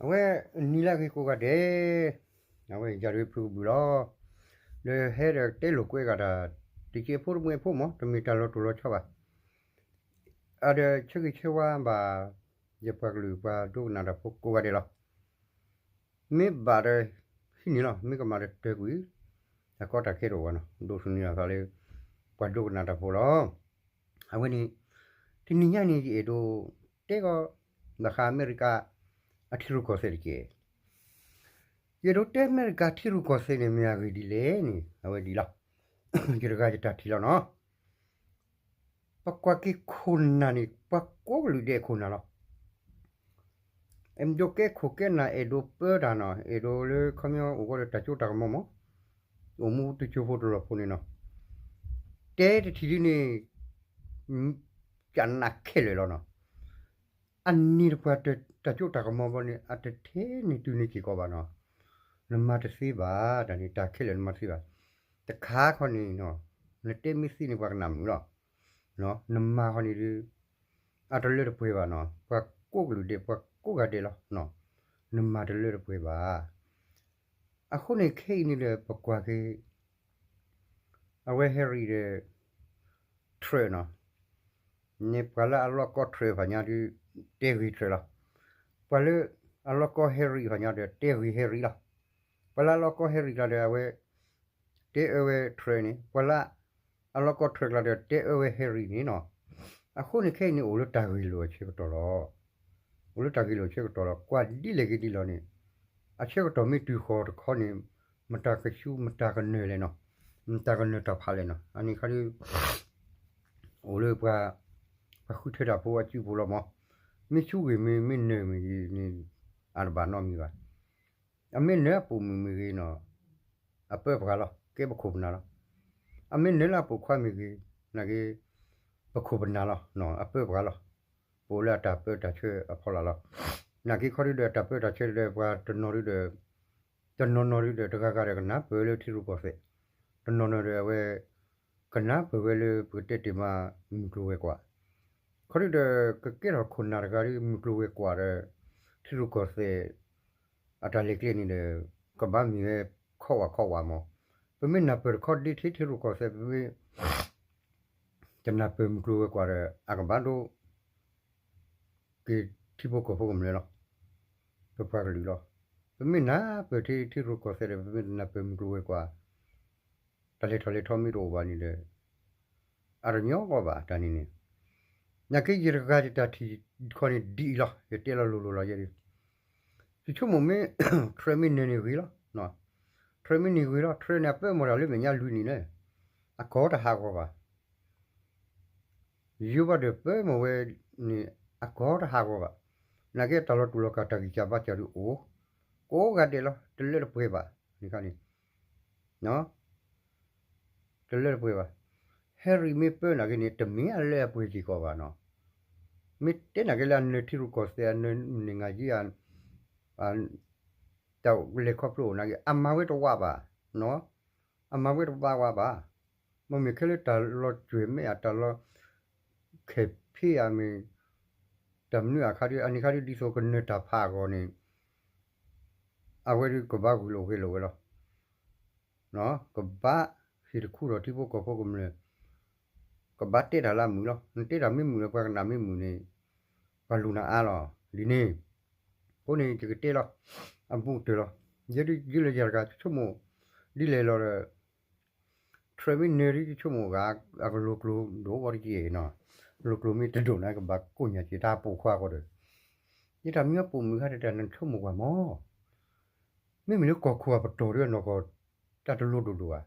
အဝဲနံၤလၢအဂ့ၤကိးဂၤဒဲး, အဝဲယၤဒုးဖုကဘုးလီၤ. ဒီးဟဲဒီးတဲလိာ်ကွဲဂၤတၢ် တစဲးဖိတမှဲးဖိမး တမ့ၢ်တၢ်လီၤတိၢ်လီၤဆီဘၣ်. အဒီးဆၢဂ့ၤဆၢဝါဘၣ် ယပှၤကလုာ်ပှၤဒိကနၣ်တၢ်ဖိကိးဂၤဒဲးလီၤ. မ့ၢ်ဘၣ်ဒီး ဟံးန့ၢ်လီၤ, မ့ၢ်ကမၣ်ဒီးတၢၢ်ကွံာ်, တၢ်ကီတၢ်ခဲတအိၣ်ဘၣ်နီၤ, ဒိးသန့ၤလီၤသးလၢ ပှၤဒိကနၣ်တၢ်ဖိလီၤ. အဝဲန့ၣ် တနံၤညါန့ၣ် ယအဲၣ်ဒိးတဲကီး ဘၣ်ဃးအမဲရကၤ အထံရူၢ်ကီၢ်သဲးတက့ၢ်. ယအဲၣ်ဒိးတဲအမဲရကၤထံရူၢ်ကီၢ်သဲးန့ၣ် မ့ၢ်အဂ့ၢ်ဒ်လဲၣ်န့ၣ် အဝဲဒ်လီၤ. ယတဂၤယတၢ်ထံၣ်လီၤနီၤ. ပကွၢ်က့ၤခိၣ်နၢ်န့ၣ် ပှၤကိးကလုာ်ဒဲးအခိၣ်နၢ်လီၤ. အဲၣ်ဒိးကဲခိၣ်ကဲနၢ် အဲၣ်ဒိးပၢတၢ်နီၤ, အဲၣ်ဒိးလၢခီပညီအိၣ်ဃီဒီးတၢ်စိတၢ်ကမီၤမး, အိၣ်မူတစိၤဖိတလီၢ်ဖိန့ၣ်နီၤ, တဲတထံၣ်ဒ်န့ၣ် ကနၣ်ခဲလၢာ်လီၤနီၤ. အန့ၣ်တပှၤတၢ်စိတၢ်ကမီၤဘီန့ၣ် အတထဲန့ၢ်တုၤန့ၢ်က့ၤကီးဘၣ်နီၤ. နမၤတသ့ဘၣ်, တၢ်န့ၣ်တၢ်ခဲလၢာ်နမၤတသ့ဘၣ်. တခါခီန့ၣ်နီၤ, နတဲမ့ၢ်သ့န့ၣ် ပှၤကနၣ်မုာ်လီၤ. နမၤဃီန့ၣ်ဒီး အတလၢတပှဲၤဘၣ်နီၤ, ပှၤကိးကလုာ်ဒဲး ပှၤကိးဂၤဒဲးလီၤ. နမၤတလၢတပှဲၤဘၣ်. အဃိန့ၣ်ခဲအံၤန့ၣ်ဒီး ပကွၢ်က့ၤ အဝဲ Harry ဒီး Trump နီၤ, န့ၣ်ပှၤလၢအလီၢ်ကီ Trump ဖးညါဒီး တဲဂ့ၤ Trump လီၤ. ပှၤလၢအလီၢ်ကီ Harry ဖးညါဒီး တဲဂ့ၤ Harry လီၤ. ပှၤလၢအလီၢ်ကီ Harry ကျါဒီး အဝဲ တဲအၢဝဲ Trump န့ၣ်, ပှၤလၢအလီၢ်ကီ Trump ကျါဒီး တဲအၢဝဲ Harry န့ၣ်နီၤ. အဃိန့ၣ်ခဲအံၤန့ၣ် အိၣ်လၢတၢ်ဂ့ၢ်လိာ်အဆၢကတီၢ်လီၤ. အိၣ်လၢတၢ်ဂ့ၢ်လိာ်အဆၢကတီၢ်လီၤ. ကွၢ်ဒ်လဲၣ်ဂ့ၤဒ်လီၤန့ၣ်, အဆၢကတီၢ်မ့ၢ်တုၤဃီၤတခီန့ၣ် မတၤကဆူ မတၤကနၢၤလဲၣ်နီၤ, မတၤကနၢၤတၢ်ဖးလဲၣ်နီၤ. အန့ၣ်ခါဒီး အိၣ်လၢပှၤ ပှၤဃုထၢတၢ်ဖိအစုပူၤလီၤမး. မ့ၢ်ဆူဂ့ၤမ့ၢ် မ့ၢ်နၢၤမ့ၢ်ဂ့ၤန့ၣ် အတဘၣ်နီတမံၤဘၣ်. အမ့ၢ်နၢၤအပိာ်မုၣ်မ့ၢ်ဂ့ၤနီၤ, အပၢပှၤလီၤ, ကဲပခိၣ်ပနၢ်လီၤ. အမ့ၢ်နၢၤလၢအပိာ်ခွါမ့ၢ်ဂ့ၤ, နာ်က့ ပခိၣ်ပနၢ်လီၤ, အပၢပှၤလီၤ. ပအိၣ်လၢအတၢ်ပၢတၢ်ဆှၢအဖီလာ်လီၤ. နာ်က့ခီဒုဒီး အတၢ်ပၢတၢ်ဆှၢဒီး ပှၤတနီၤဒုဒီး တနီၤနီၤဒုဒီး တဂၤဂၤဒီးကနၢ်ပၢၢ်လၢထံရူၢ်ကီၢ်သဲး, တနီၤနီၤဒီးအဝဲ ကနၢ်ပၢၢ်ဝဲလၢပကတဲတ့ၢ်မး မုၢ်ကျိၤဝဲၤကွာ်. ခီဒုဒီး ကကဲထီၣ်ခိၣ်နၢ်တဂၤဒီး မုၢ်ကျိၤဝဲၤကွာ်ဒီး ထံရူၢ်ကီၢ်သဲး အတၢ်လဲၤကျဲန့ၣ်ဒီး ကဘၣ်မ့ၢ်ဝဲခီဝးခီဝးမး. ပမ့ၢ်နၢ်ပၢၢ်တခီဒ့ထံထံရူၢ်ကီၢ်သဲး ပမ့ၢ် တနၢ်ပၢၢ်မုၢ်ကျိၤဝဲၤကွာ်ဒီး အကဘၣ်ဒိ က့ၤထံဖိကီၢ်ဖိကမျၢၢ်လီၤ. ပပှၤကလုာ်လီၤ. ပမ့ၢ်နၢ်ပၢၢ်ထံထံရူၢ်ကီၢ်သဲးဒီး ပမ့ၢ်တနၢ်ပၢၢ်မုၢ်ကျိၤဝဲၤကွာ် တၢ်လဲၤထီၣ်လဲၤထီမ့ၢ်တအိၣ်ဘၣ်န့ၣ်ဒီး အတညီကီၢ်ဘၣ်တၢ်န့ၣ်န့ၣ်. နာ်က့ယတဂၤယတၢ်ထံၣ်ခီန့ၣ်ဒ်အံၤလီၤ. ယတဲလီၤလိၤလိၤလီၤယဲဒၣ်. ယဆိကမိၣ်မ့ၢ် Trump မ့ၢ်နၢၤန့ၣ်ဂ့ၤလီၤ. Trump မ့ၢ်နၢၤဂ့ၤလီၤ. Trump န့ၣ် အပၢမီၢ်တၢ်လၢမဲာ်ညါလွံၢ်နံၣ်န့ၣ် အကီတဟးဂီၤဘၣ်. ယိၤဘၣ်ဒီးပၢမီၢ်ဝဲန့ၣ် အကီတဟးဂီၤဘၣ်. နာ်က့တၢ်လီၤတူာ်လီၤကာ်တၢ်ဂံၢ်စၢ်ဘါစၢ်ဒုးအိၣ် ကိးဂၤဒဲးလီၤ. တလၢတပှဲၤဘၣ်န့ၣ်ခါန့ၣ် တလၢတပှဲၤဘၣ်. Harry မ့ၢ်ပၢနာ်က့န့ၣ် တမ့ၢ်အလၢအပှဲၤစ့ၢ်ကီးဘၣ်နီၤ. မ့ၢ်တဲနာ်က့လၢအနၢၤထံရူၢ်ကီၢ်သဲး အနၢၤမုၢ်နံၤငါယံၤ တၢ်လဲၤခီဖျိအိၣ်နာ်က့ အမၤဝဲတဝးဘၣ်နီၤ. အမၤဝဲတဘၣ်ဝးဘၣ်. မ့မ့ၢ်ခဲလၢတၢ်လီၤကွဲၤမဲာ် အတၢ်လီၤခဲၣ်ဖ့အမ့ၢ် တၢ်မနုၤအခါဒီး အန့ၣ်ခါဒီး ဒ်သိးကနၢၤတၢ်ဖးအဂီၢ်န့ၣ် အဝဲဒုးကဘၣ်ဂုာ်လိာ်ဂဲၤလိာ်ဝဲလီၤ. ကဘၣ်ဟ့ၣ်တခူထီၣ်ထံဖိကီၢ်ဖိကမျၢၢ် ကဘၣ်တဲတၢ်လၢအမုာ်လီၤ. နတဲတၢ်မ့ၢ်မုာ်ဒီး ပှၤကနၣ်မ့ၢ်မုာ်န့ၣ် ပှၤလူၤနၤအါလီၤ. ဒ်န့ၣ် အဃိန့ၣ် ယကတဲလီၤ အဘူးကတၢၢ်လီၤ. ယဲဒုးယလၢယၤတဂၤ ယဆိကမိၣ် ဒ်လဲၣ်လီၤဒီး Trump မ့ၢ်နၢၤဒီး ယဆိကမိၣ်ဂ့ၤ အကလိၤကျိၤဒိၣ်ဝဲတက့ၢ်နီၤ. လိၤကျိၤမ့ၢ်တဒိၣ်န့ၣ် ကဘၣ်ကိးညါက့ၤတၢ်ပိာ်ခွါဃီဒီး ယတၢ်မံအပိာ်မုၣ်ခါဒီး တၢ်နဆိကမိၣ်ကွၢ်မး မ့မ့ၢ်လၢကီၢ်ခိၣ်အပတီၢ်ဒီးအနီၢ်ကီၢ် တၢ်တလိၤဒိၣ်ဒိၣ်ဘၣ်.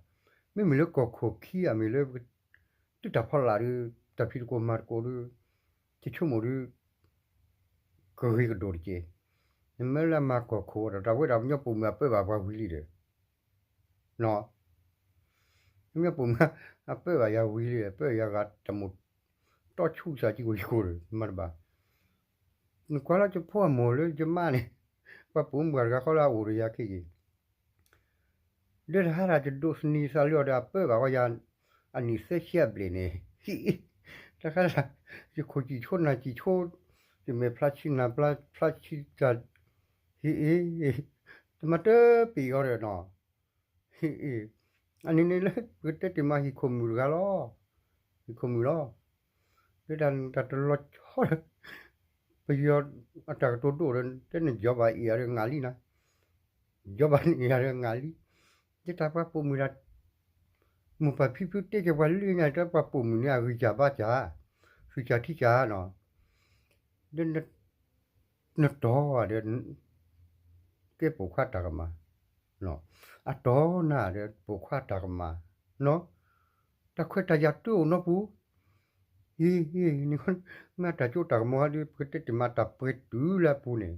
မ့မ့ၢ်လၢကီၢ်ခိၣ်ခံအမ့ၢ်လၢ တုၤတၢ်ဖီလာ်ဒီး တၢ်ဖံးသကိးမၤသကိးဒီး ယဆိကမိၣ်ဒီး ကဂ့ၤကဒိၣ်တက့ၢ်. နမ့ၢ်လၢအမၤကီၢ်ခိၣ်ဒီး တၢ်ဝဲဒၣ်ပှၤကညီပိာ်မုၣ်အပၢဘၣ်ပှၤဝံၤလံဒီး ပှၤကညီပိာ်မုၣ်အပၢဘၣ်ယၤဝံၤလံဒီး ပၢယၤဂၤတၢ်မိၣ် တီဆူၣ်စၢ်ကံကိၣ်ယကိၣ်ဒီး မၤတဘၣ်. နကွၢ်လၢယဖိအမိၢ်လၢယမါန့ၣ် ပှၤပိာ်မုၣ်ပှၤတဂၤဃီလၢအအိၣ်ဒီးယၤခဲအံၤ ဒီးတဟါတၢ်ယဒိးသန့ၤသးလၢအီၤဒီးအပၢဘၣ်ဃီယၤ အနံၣ်သၢဆံအဘျဲၣ်န့ၣ် ဟံၣ် တခါတၢ် ယခိၣ်စံၣ်ဆိနၢ်စံၣ်ဆိ ယမဲာ်ဖျါဆံနၢ်ဖျါဆံတၢ် အ့ တမၤတပ့ၤအီၤဒီးနီၤ, အန့ၣ်န့ၣ်လၢပကတဲတ့ၢ်မးဟံၣ်ခိၣ်မုၣ်တဂၤလီၤ, ဟံၣ်ခိၣ်မုၣ်လီၤ, လၢတၢ်တလီၤဆီဒီး ပယီၤအတၢ်ကတိၤဒိၣ်ဒီး တဲနကၠီဘၣ်အ့ၣ်ယၤဒီးငါလံနီၤ, ကၠီဘၣ်န့ၣ်အ့ၣ်ယၤဒီးငါလံ, ယတၢ်ပှၤပိာ်မုၣ်တၢ် မိၢ်ပၢ်ဖံဖုတဲက့ၤပှၤလၢညါ တၢ်ပှၤပိာ်မုၣ်န့ၣ် အဂံၢ်စၢ်ဘါစၢ်, ဂံၢ်စၢ်ထံစၢ်နီၤ, ဒီး နတီၤဒီး ကဲပိာ်ခွါတၢ်ကမၣ်, အတီၤနၤဒီးပိာ်ခွါတၢ်ကမၣ်, နီၤ, တၢ်ခွဲးတၢ်ယာ်တအိၣ်နီတပူၤ, ဟ့ၣ်ဟ့ၣ်န့ၣ် မ့ၢ်တၢ်ကၠိတၢ်ကမီၤဟဲဒီး ပကတဲတ့ၢ်မးတၢ်ပှဲၤတုၤလၢအပူၤန့ၣ်,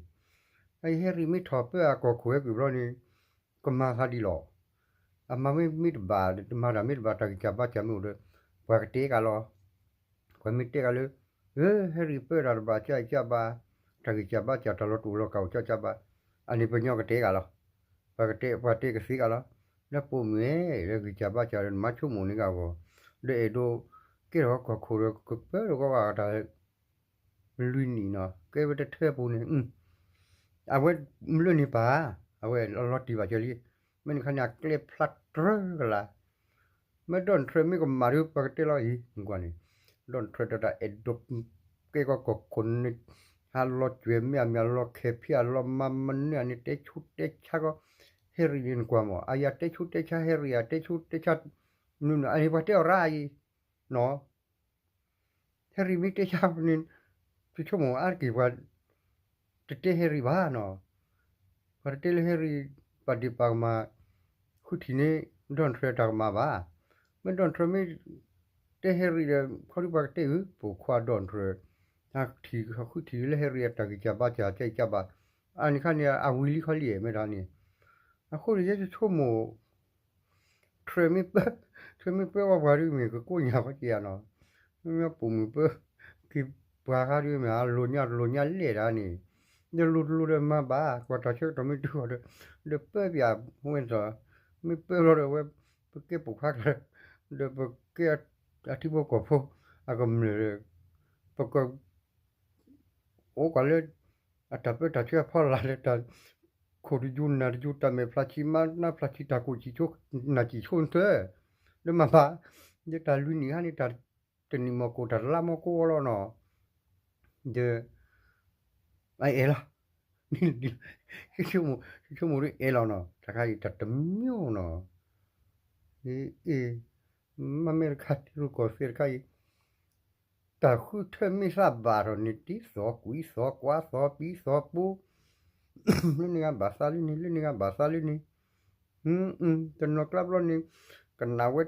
အအံၤဟဲရံၣ်မ့ၢ်ထီၣ်ပၢအကီၢ်ခိၣ်ဝဲကွံာ်ဘျီန့ၣ် ကမၤသးဒ်လီၤ, အမၤမ့ၢ်တဘၣ် တမၤတၢ်မ့ၢ်တဘၣ် တၢ်ဂံၢ်စၢ်ဘါစၢ်မ့ၢ်အိၣ်ဒီး ပှၤကတဲက့ၤလီၤ, ပှၤမ့ၢ်တဲက့ၤလၢ ဟဲရံၣ်ပၢတၢ်တဘၣ် ကၢ်အံၤကၢ်ဘါ, တၢ်ဂံၢ်စၢ်ဘါစၢ်တၢ်လီၤတူာ်လီၤကာ်အိၣ်ကၢ်ကၢ်ဘါ, အန့ၣ်ပညီကတဲက့ၤလီၤ, ပှၤကတဲ ပှၤတဲကသ့က့ၤလီၤ, လၢပိာ်မုၣ်ဧၢ လၢဂံၢ်စၢ်ဘါစၢ်ဒီးနမၤဆိကမိၣ်န့ၢ်က့ၤအဂီၢ်, ဒီးအဲၣ်ဒိး ကဲထီၣ်ကီၢ်ခိၣ်ဒီး ကပၢလီၤကီးဂၤတၢ် လွံၢ်နံၣ်နီၤ ကဲဝဲတထၢပူၤန့ၣ်, အဝဲမ့ၢ်လၢန့ၣ်ပၢ်, အဝဲအလီၤတံၢ်ဘၣ်ကၢလံ, မ့ၢ်န့ၣ်ခါန့ၣ် အကျဲဖျါတြၢကလါ, မ့ၢ်ဒီၣ်နထြၢမ့ၢ်ကမၣ်ဒီး ပှၤကတဲလီၤအံၤ နကွၢ်န့ၣ်, ဒီၣ်နထြၢတၢ်တၢ်အဲၣ်ဒိး ကဲကီၢ်ခိၣ်န့ၣ်, ဟးလီၤကွဲၤမ့ၢ်အမ့ၢ်အလီၤခဲဖံး အလီၤမၤမနုၤအန့ၣ် တဲဆူတဲဆါကီး, ဟဲရံၣ်န့ၣ်နကွၢ်မး အယၤတဲဆူတဲဆါ ဟဲရံၣ်အတဲဆူတဲဆါ, နုၤနုၤ အန့ၣ်ပှၤတဲအီၤရၣ်အံၤ, နီၤ ဟဲရံၣ်မ့ၢ်တဲဆါန့ၣ်, ဆိကမိၣ်အါတက့ၢ်ပှၤ တတဲဟဲရံၣ်ဘၣ်နီၤ, ပှၤတတဲလၢဟဲရံၣ် ပာ်ဒ့ၣ်ပာ်ကမၣ်, ဃုထံၣ်န့ၣ် ဒီၣ်နထြၢတၢ်ကမၣ်ဘၣ်, မ့ၢ်ဒီၣ်နထြၢမ့ၢ် တဲဟဲရံၣ်ဒီး ခီဒုပှၤကတဲအုး ပိာ်ခွါဒီၣ်နထြၢ, ထံၣ်ဃုထံၣ်လၢဟဲရံၣ်အတၢ်ဂံၢ်စၢ်ဘါစၢ် ကၢ်အံၤကၢ်ဘါ, အန့ၣ်ခါန့ၣ် အဝံၤလံခီလံမ့ၢ်ဒၣ်န့ၣ်, အဃိန့ၣ် ယဲယဆိကမိၣ် ထြၢမ့ၢ်ပၢ, ထြၢမ့ၢ်ပၢဝဲပှၤဒ်မ့ၢ်ကကိးညါဃီက့ၤဧါနီၤ, မ့မ့ၢ်ပိာ်မုၣ်ပၢ, က့ၤပှၤဃါဒ်မ့ၢ် အလိၤညါတလိၤညါလဲၣ်ဒၣ်န့ၣ်, တလိၤတလိၤဒီးမၤဘၣ် ကွၢ်တၢ်ဆၢကတီၢ်မ့ၢ်တုၤဃီၤဒီး, ဒီးပၢပၠးဝဲန့ၣ်လီၤ, မ့ၢ်ပၢဘျီဒီးဝဲ, ပကဲပိာ်ခွါကျါ, ဒီးပကဲအထံဖိကီၢ်ဖိ, အကမျၢၢ်ဒီး, ပက အိၣ်ကွၢ်လၢ အတၢ်ပၢတၢ်ဆှၢအဖီလာ်လၢတၢ် ခိၣ်တယိၤနၢ်တယိၤ တၢ်မဲာ်ဖျါဆံးမါနါဖျါဆံး တၢ်ကိၢ်ဆံးဆိ နၢ်ဆံးဆိနသၢ, ဒီးမၤဘၣ်, ယတၢ်လွံၢ်နံၣ်ဟါန့ၣ် တၢ်တနံၣ်မီၢ်ကိၢ်တၢ်တလါမီၢ်ကိၢ်လီၤနီၤ, ဒီး အအဲၣ်လီၤ, ဆိကမိၣ်ဒ်အဲၣ်လီၤနီၤ တခါအံၤတၢ်တမံၤနီၤ, အ့ မ့မ့ၢ်တခါတရူးကီၢ်သဲးတခါအံၤ တၢ်ဃုထၢမ့ၢ်သးဘၣ်ထီၣ်န့ၣ် တံၤသီၣ်ကွံသီၣ်ကွၢ်သီၣ်ပံသီၣ်ပူ, လၢန့ၣ်ဂၤဘၣ်သးလၢန့ၣ် လၢန့ၣ်ဂၤဘၣ်သးလၢန့ၣ်, တနီၤကျါဘျီန့ၣ် ကနၣ်ဝဲ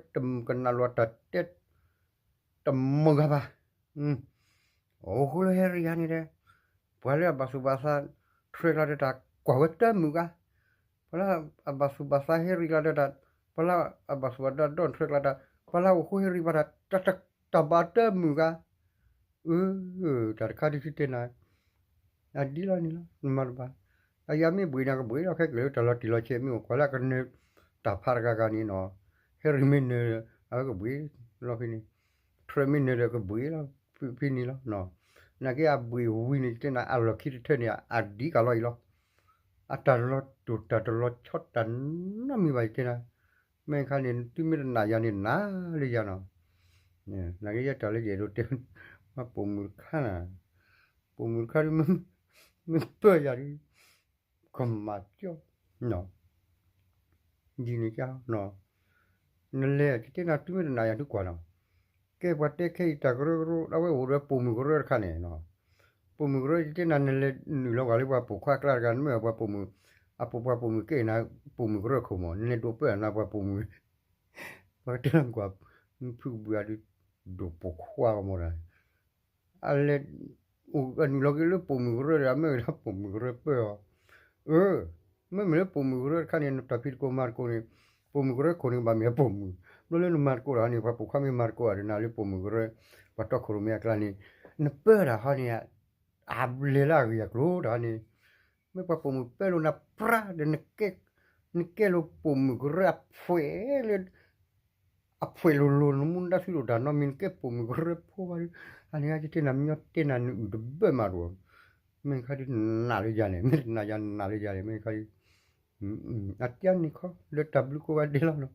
ကနၣ်လိာ်တၢ်တဲ တမုာ်ဂၤဘၣ်, အိၣ်ဃိလၢဟဲရံၣ်ဂၤန့ၣ်ဒီး ပှၤလၢအဘၣ်သူၣ်ဘၣ်သး ထြဲကျါဒီးတၢ်ကွၢ်ဝဲတမုာ်ဂၤ, ပှၤလၢအဘၣ်သူၣ်ဘၣ်သးဟဲရံၣ်ကျါဒီးတၢ်, ပှၤလၢအဘၣ်သူၣ်ဘၣ်သးဒီၣ်ထြဲကျါတၢ်, ပှၤလၢအအိၣ်ဃိဟဲရံၣ်ဘၣ်တၢ်, တၢ်ဘၣ်တမုာ်ဂၤ, အၢ တၢ်တခါဒ်သုတဲနၤ အဒ်လီၤန့ၣ်လီၤ နမၤတဘၣ်, အယၤမ့ၢ်ဘှံးန့ၣ်ကဘှံးလီၤ ခဲကလၢာ်တၢ်လီၤတံၢ်လီၤဆဲးမ့ၢ်အိၣ် ကွၢ်လၢအကနၢၤတၢ်ဖးတဂၤဂၤန့ၣ်နီၤ, ဟဲရံၣ်မ့ၢ်နၢၤ အဝဲကဘှံးလီၤဖဲန့ၣ်, ထြဲမ့ၢ်နၢၤဒီးကဘှံးလီၤ ဖဲန့ၣ်လီၤ, နာ်က့အဘှံးဝံၤန့ၣ် ယတဲနၤ အလီၢ်ခံတထၢန့ၣ် အဒံးကလီၤအံၤလီၤ, အတၢ်လီၤတိာ်တၢ်တလီၤဆီတၢ်နီတမံၤဘၣ် ယတဲနၤ, မ့ၢ်ခါန့ၣ် သုမ့ၢ်တနာ်ယၤန့ၣ် နာ်လၢယၤနီၤ, နာ်က့ယဲတၢ်လၢယအဲၣ်ဒိးတဲ, မ့ၢ်ပိာ်မုၣ်တခါနၤ, ပိာ်မုၣ်တခါဒ် မ့ၢ်ပၢယၤဒ် ကမၤကၠီ, ဒ်န့ၣ်က, နလဲၤ ယတဲနၤ သုမ့ၢ်တနာ်ယၤသုကွၢ်နီၤ, ကဲပှၤတဲခဲအံၤတၢ်ကရၢကရိ အဝဲအိၣ်ဒီးပိာ်မုၣ်ကရၢတခါန့ၣ်, ပိာ်မုၣ်ကရၢ ယတဲနၤ နလဲၤနုာ်လီၤကွၢ်လၢပှၤပိာ်ခွါကျါတဂၤ နမ့ၢ်ပှၤပိာ်မုၣ်, အပိာ်ပှၤပိာ်မုၣ်ကဲနၤ ပိာ်မုၣ်ကရၢခိၣ်မး နလဲၤဒိးပၢနၤပှၤပိာ်မုၣ်, ပှၤကတဲနၤကွၢ်, ဖုကဘုးအဒုး, ဒိၣ်ပိာ်ခွါကမီၤတၢ် အလဲၤ, အနုာ်လီၤက့ၤလၢပိာ်မုၣ်ကရၢဒီး အမ့ၢ်ဝဲဒၣ်ပိာ်မုၣ်ကရၢပၢအီၤ, အၢ, မ့မ့ၢ်လၢပိာ်မုၣ်ကရၢတခါန့ၣ် နတၢ်ဖံးတကိးမၤတကိးန့ၣ်, ပိာ်မုၣ်ကရၢခိၣ်န့ၣ် ကဘၣ်မ့ၢ်အပိာ်မုၣ်, ဘျီလၢနမၤတကိးတၢ်န့ၣ် ပှၤပိာ်ခွါမ့ၢ်မၤတကိးအီၤဒီးနၤလၢပိာ်မုၣ်ကရၢ, ပှၤတီခိၣ်ရိၣ်မဲအကျါန့ၣ်, နပၢတၢ်ဟီန့ၣ်, အလဲၤလၢအဂ့ၢ်အကျိၤတၢ်န့ၣ်, မ့ၢ်ပှၤပိာ်မုၣ်ပၢလိာ်နၤပြါဒီး နကဲလိာ်ပိာ်မုၣ်ကရၢအဖှဲးလၢ အဖှဲးလိၤလိၤ နမူနဒါသုဒိၣ်တၢ်နီတမံၤ နကဲပိာ်မုၣ်ကရၢဖိဘၣ်ဒီး, အန့ၣ်ယတဲနၤ မညီတဲနၤ နအုၣ်တဘၢၣ်မးတအိၣ်, မ့ၢ်ခါဒုးနးလၢယၤန့ၣ် မ့ၢ်တနးယၤနးလၢယၤန့ၣ် မ့ၢ်ခါဒုး အတၢ်န့ၣ်ခီလၢတၢ်ဘျုးကိးဂၤဒဲးလီၤနီၤ.